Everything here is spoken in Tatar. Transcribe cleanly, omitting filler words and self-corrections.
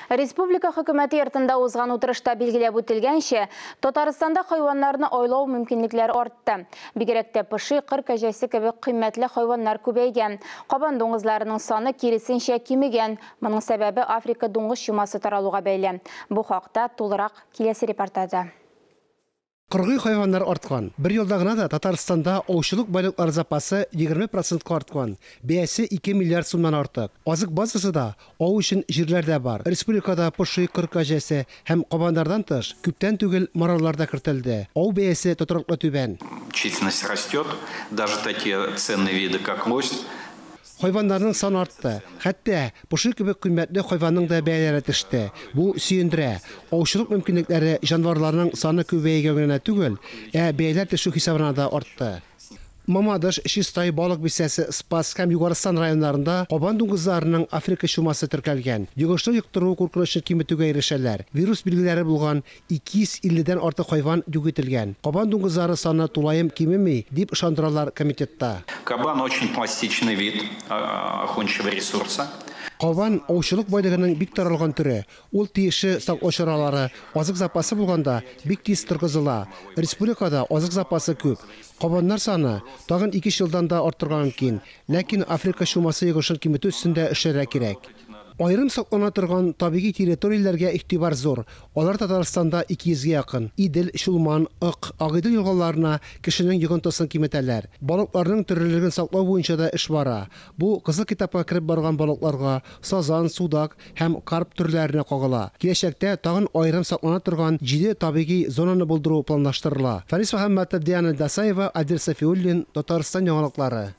Республика хөкүмәте йортында узган утырышта билгеләп үтелгәнчә, Татарстанда хайваннарны аулау мөмкинлекләре артты. Бигрәк тә поши, кыр кәҗәсе кебек кыйммәтле хайваннар күбәйгән. Кабан дуңгызларының саны киресенчә кимегән. Моның сәбәбе Африка дуңгыз чумасы таралуга бәйле. Бу хакта тулырак киләсе репортажда. Кыргый хайваннар арткан. Бер елда гына да Татарстанда аучылык байлыклары запасы 20 процентка арткан. Бәясе 2 миллиард сумнан артык. Азык базасы да, ау өчен җирләр дә бар. Республикада поши, кыр кәҗәсе һәм кабаннардан тыш, күптән түгел маралар да кертелде. Ау бәясе тотрыклы түбән. Численность растет, даже такие ценные виды, как лось. Хайваннарның саны артты. Хәтта поши кебек кыйммәтле хайванның да бәяләре төште. Бу сөендерә. Аучылык мөмкинлекләре җанварларның саны күбәюгә генә түгел, ә бәяләр төшү хисабына да артты. Мамадыш, Чистай, Балык Бистәсе, Спас һәм Югарыстан районнарында кабан дуңгызларының Африка чумасы теркәлгән. Йогышлы йоктыру куркынычын киметүгә ирешәләр. Вирус билгеләре булган 250 дән артык хайван юк ителгән. Кабан дуңгызлары саны тулаем кимеми, дип ышандыралар комитетта. Кабан очень пластичный вид охотничьего ресурса. Кабан аучылык байлыгының бик таралган төре. Ул тиешле саклау чаралары, азык запасы булганда бик тиз торгызыла. Республикада азык запасы күп. Кабаннар саны тагын 2 елдан да арттырырга мөмкин. Ләкин Африка чумасы йогышын киметү өстендә эшләргә кирәк. Аерым саклана торган табигый территорияләргә игътибар зур. Алар Татарстанда 200 гә якын. Идел, Чулман, Ык, Агыйдел елгаларына кешенең йогынтысын киметәләр. Балыкларның төрлелеген саклау буенча да эш бара. Бу Кызыл китапка кереп барган балыкларга, сазан, судак һәм карп төрләренә кагыла. Киләчәктә тагын аерым саклана торган 7 табигый зонаны булдыру планлаштырыла. Фарис Мөхәммәтов, Диана Дасаева, Адил Сафиуллин, Татарстан яңалыклары.